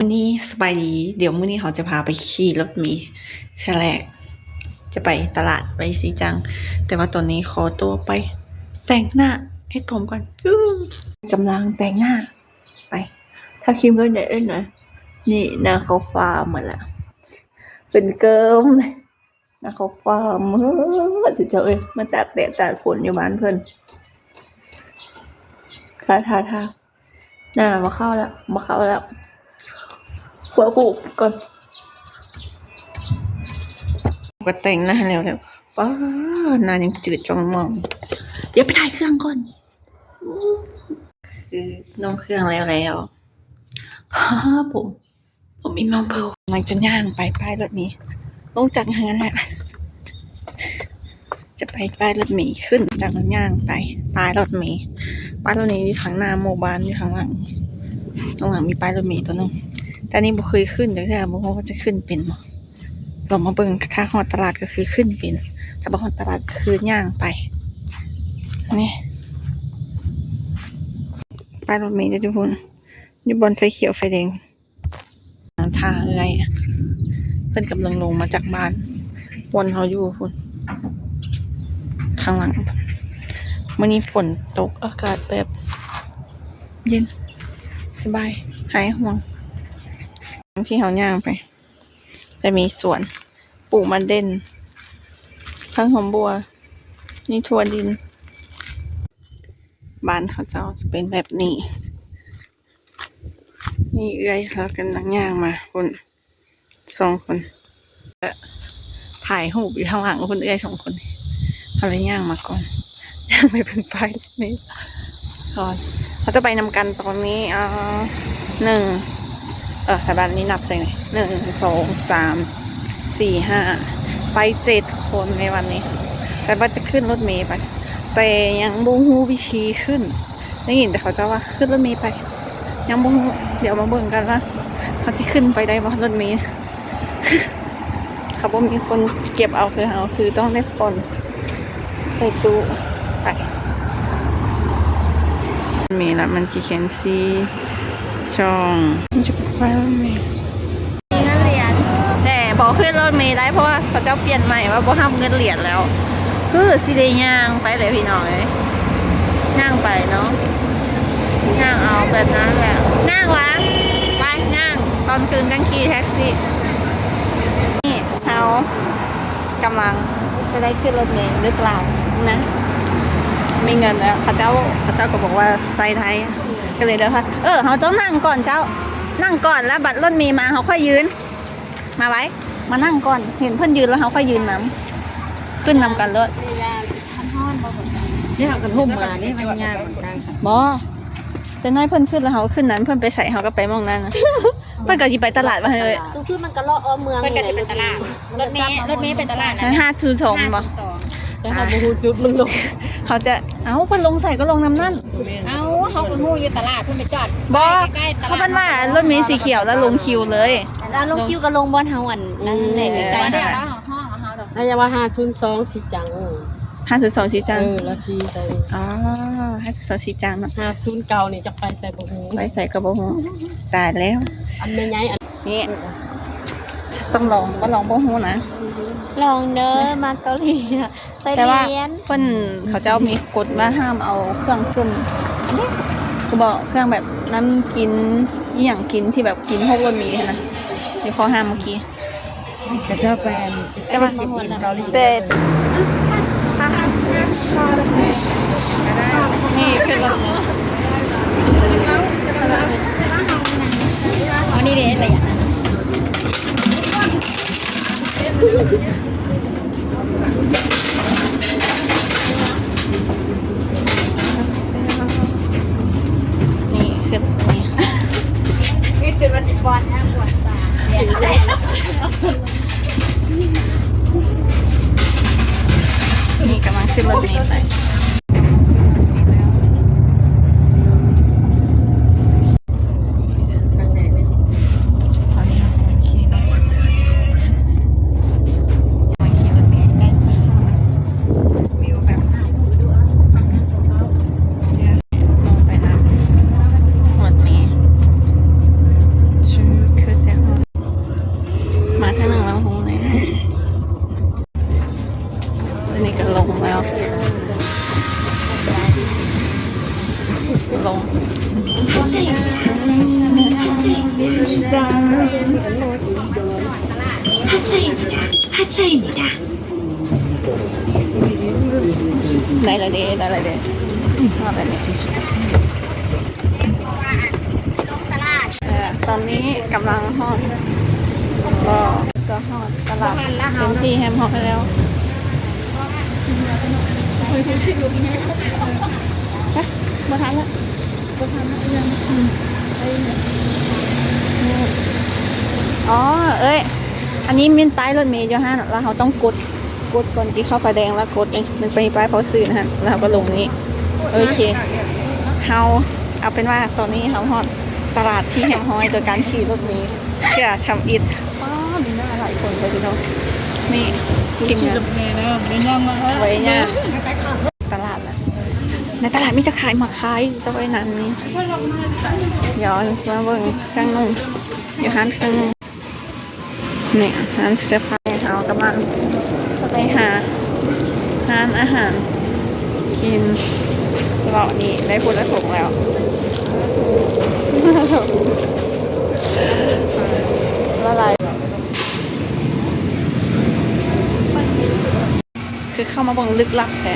ມື້ນີ້ສະບາຍດີ, ດຽວມື້ນີ້ເຮົາຈະພາໄປຂີ່ລົດເມ. ເທື່ອແລກຈະໄປຕະຫຼາດ ໄປຊີຈັງ, ແຕ່ວ່າຕອນນີ້ຂໍຕົວໄປແຕ່ງໜ້າເຮັດຜົມກ່ອນ. ກຳລັງແຕ່ງໜ້າ. ໄປ ທາຄຣີມກ່ອນເດີນະ. ນີ້ໜ້າເຂົ້າຟ້າໝົດລະ, ເປັນເກີມເລີຍ. ໜ້າເຂົ້າຟ້າໝົດເຈົ້າເອີຍ, ມາຕາກແດດຕາກຝົນຢູ່ບ້ານເພິ່ນ. ທາ ທາ ທາ ໜ້າບໍ່ເຂົ້າແລ້ວ ບໍ່ເຂົ້າແລ້ວ. ຄົວຄູບກ່ອນ. ກໍແຕ່ງໜ້າແລ້ວ ແລ້ວ ປ້າ ໜ້າຍັງຈືດຈ່ອງມອງ. ດຽວໄປຖ່າຍເຄື່ອງກ່ອນ. ຄືນຸ່ງເຄື່ອງແລ້ວແລ້ວ. ປ້າ ຜົມ ຜົມອີ່ມາເບີ. ກຳລັງຈະຍ່າງໄປປ້າຍລົດເມ, ລົງຈາກເຮືອນແລ້ວ ຈະໄປປ້າຍລົດເມ, ຂຶ້ນຈາກນັ້ນຍ່າງໄປປ້າຍລົດເມ. ປ້າຍລົດເມຢູ່ທາງໜ້າໝູ່ບ້ານ, ຢູ່ທາງຫຼັງ, ທາງຫຼັງມີປ້າຍລົດເມຕົວໜຶ່ງ, ແຕ່ນີ້ບໍ່ເຄີຍຂຶ້ນຈັກເທື່ອ, ບໍ່ຮູ້ວ່າຈະຂຶ້ນເປັນບໍ່. ລອງມາເບິ່ງ, ຖ້າຮອດຕະຫຼາດກໍຄືຂຶ້ນເປັນ, ຖ້າບໍ່ຮອດຕະຫຼາດກໍຄືຍ່າງໄປ. ນີ້ ປ້າຍລົດເມຢູ່ພຸ້ນ, ຢູ່ບ່ອນໄຟຂຽວໄຟແດງ. ຖ້າເອື້ອຍເພິ່ນກຳລັງລົງມາຈາກບ້ານ, ບ່ອນເຮົາຢູ່ພຸ້ນ ທາງຫຼັງ. ມື້ນີ້ຝົນຕົກ, ອາກາດແບບເຢັນສະບາຍ, ຫາຍຫ່ວງ. ທີ່ເຮົາຍ່າງໄປ ຈະມີສວນປູກມັນເດັນ, ຜັກຫອມບົ່ວ, ມີຖົ່ວດິນ. ບ້ານເຂົາເຈົ້າຈະເປັນແບບນີ້. ນີ້ເອື້ອຍເຂົາກຳລັງຍ່າງມາພຸ້ນ ສອງຄົນ, ຖ່າຍຮູບຢູ່ທາງຫຼັງພຸ້ນ ເອື້ອຍສອງຄົນ. ເຮົາເລີຍຍ່າງມາກ່ອນ, ຍ່າງໄປເບິ່ງປ້າຍນີ້ກ່ອນ. ເຮົາຈະໄປນຳກັນຕອນນີ້ ເອີ ໜຶ່ງ ເອີ ສະບາດນີ້ນັບໃສ່ ໜຶ່ງ ສອງ ສາມ ສີ່ ຫ້າ ໄປເຈັດຄົນໃນວັນນີ້. ແຕ່ວ່າຈະຂຶ້ນລົດເມໄປ, ແຕ່ຍັງບໍ່ຮູ້ວິທີຂຶ້ນ. ໄດ້ຍິນແຕ່ເຂົາເຈົ້າວ່າຂຶ້ນລົດເມໄປ, ຍັງບໍ່ຮູ້. ດຽວມາເບິ່ງກັນວ່າເຮົາຊິຂຶ້ນໄປໄດ້ບໍ່ ລົດເມ. ເຂົາບໍ່ມີຄົນເກັບເອົາຄືເຮົາ, ຄືຕ້ອງໄດ້ປ່ອນໃສ່ຕູ້ໄປ. ມີລະມັນຂີ້ເຂັນສີ່ຊ່ອງ. ມັນຈະໄປແລ້ວນີ້. ມີເງິນຫຼຽນ ແຕ່ບໍ່ຂຶ້ນລົດເມໄດ້ ເພາະວ່າເຂົາເຈົ້າປ່ຽນໃໝ່ວ່າບໍ່ຮັບເງິນຫຼຽນແລ້ວ. ຄືຊິໄດ້ຍ່າງໄປແຫຼະພີ່ນ້ອງເອີຍ, ຍ່າງໄປເນາະ, ຍ່າງເອົາແບບນັ້ນແຫຼະ. ຍ່າງຫວາ ໄປຍ່າງ, ຕອນຄືນຈັ່ງຂີ່ແທັກຊີ. ນີ້ເຮົາກຳລັງຈະໄດ້ຂຶ້ນລົດເມຫຼືເປົ່ານະ, ມີເງິນແລ້ວ. ເຂົາເຈົ້າ ເຂົາເຈົ້າກໍບອກວ່າໃຊ້ໄດ້ ກໍເລີຍໄດ້. ເອີ ເຮົາຕ້ອງນັ່ງກ່ອນເຈົ້າ, ນັ່ງກ່ອນແລ້ວບັດລົດເມມາເຮົາຄ່ອຍຢືນ. ມາໄວ້ ມານັ່ງກ່ອນ, ເຫັນເພິ່ນຢືນແລ້ວເຮົາຄ່ອຍຢືນນຳ, ຂຶ້ນນຳກັນໂລດ. ມັນຮ້ອນບໍ່? ນີ້ເຮົາກໍທຸ່ມມານີ້ ມັນຍາກເໝືອນກັນ. ບໍ່ ແຕ່ນ້ອຍເພິ່ນຂຶ້ນແລ້ວເຮົາກໍຂຶ້ນນັ້ນ, ເພິ່ນໄປໃສເຮົາກໍໄປໝ່ອງນັ້ນ. ເພິ່ນກໍຊິໄປຕະຫຼາດວ່າເຮີ້ຍ. ຄື ຄືມັນກໍເລາະອ້ອມເມືອງ. ເພິ່ນກໍຊິໄປຕະຫຼາດ, ລົດເມ ລົດເມໄປຕະຫຼາດນັ້ນ. ຫ້າສູນສອງແມ່ນບໍ່? ແຕ່ເຮົາບໍ່ຮູ້ຈຸດມັນລົງ. ເຮົາຈະ ເອົ້າ ເພິ່ນລົງໃສກໍລົງນຳນັ້ນ. ເອົ້າ ເຮົາກໍຮູ້ຢູ່ຕະຫຼາດ ເພິ່ນໄປຈອດ. ບໍ່ ໃກ້ໆ ເຂົາເອີ້ນວ່າລົດເມສີຂຽວ ແລ້ວລົງຄິວເລີຍ. ແລ້ວລົງຄິວກໍລົງບ່ອນເຮົາອັນນັ້ນແຫຼະ ໃກ້ໆ ແລ້ວເຮົາຮ້ອງເອົາເຮົາດອກ. ລະຢ່າວ່າຫ້າສູນສອງສີຈັງ. ຫ້າສູນສອງສີຈັງ. ເອີ ລະສີໃສ. ອໍ ຫ້າສູນສອງສີຈັງເນາະ. ຫ້າສູນເກົ້ານີ້ຈັກໄປໃສບໍ່ຮູ້ ໄປໃສກໍບໍ່ຮູ້. ຕາຍແລ້ວ ອັນແມ່ໃຫຍ່ອັນນີ້. ຕ້ອງລອງ ບໍ່ລອງບໍ່ຮູ້ນະ. ລອງເດີ ມາເກົາຫຼີ ແຕ່ວ່າເພິ່ນ ເຂົາເຈົ້າມີກົດວ່າຫ້າມເອົາເຄື່ອງຂຶ້ນ ຄືບອກເຄື່ອງແບບນ້ຳກິນ ອີ່ຫຍັງກິນທີ່ແບບກິນພວກລົດເມຫັ້ນນະ. ເດ ເຂົາຫ້າມເມື່ອກີ້ ເຂົາເຈົ້າໄປອັນ ແຕ່ວ່າ ແຕ່ ນີ້ຄືລົດເມ ອັນນີ້ເດ ເຮັດໄດ້. ນີ້ຂຶ້ນນີ້ ນີ້ຈະມາຊິກວາດນ້ຳກວາດສາ. ນີ້ກຳລັງຂຶ້ນລົດເມໄປ. ຕອນນີ້ເຮົາກຳລັງຂີ່ລົດ ກຳລັງຂີ່ລົດເມໃກ້ຈະຮອດ ວິວແບບ ລົງໄປນຳ ຮອດເມ ຊຶບ. ได้แล้วเด้ ได้แล้วเด้ ฮอดแล้วเด้ เอ่อ ตอนนี้กำลังฮอด ก็ ก็ฮอดตลาดเป็นที่เรียบร้อยแล้ว บ่ทันละ ອໍ ເອີຍ ອັນນີ້ແມ່ນປ້າຍລົດເມຢູ່ຫັ້ນ ແລ້ວເຮົາຕ້ອງກົດ ກົດກ່ອນທີ່ເຂົ້າໄຟແດງ ແລ້ວກົດນີ້ ມັນໄປປ້າຍເຂົ້າຊື່ຫັ້ນ ແລ້ວເຮົາກໍລົງນີ້ ໂອເຄ ເຮົາ ເອົາເປັນວ່າຕອນນີ້ເຮົາຮອດຕະຫຼາດທີ່ຮຽບຮ້ອຍໂດຍການຂີ່ລົດເມ ເຊື່ອທຳອິດ. ອໍ ມີໜ້າຫຼາຍຄົນເລີຍພີ່ນ້ອງ ນີ້ ທີມງານ ບໍ່ໄດ້ຍ່າງ ຕະຫຼາດນະ ໃນຕະຫຼາດມີແຕ່ຂາຍໝາກຄາຍ ເຈົ້າໄອ້ນັ້ນນີ້ ດຽວມາເບິ່ງເຄື່ອງນຸ່ງ ຢູ່ຮ້ານເຄື່ອງນຸ່ງ ນີ້ຮ້ານເສື້ອຜ້າ ເຮົາກຳລັງຈະໄປຫາຮ້ານອາຫານກິນ ເລາະນີ້ໄດ້ພຸ້ນລະຖົງແລ້ວ ລະລາຍ ຄືເຂົ້າມາເບິ່ງລຶກລັບແທ້.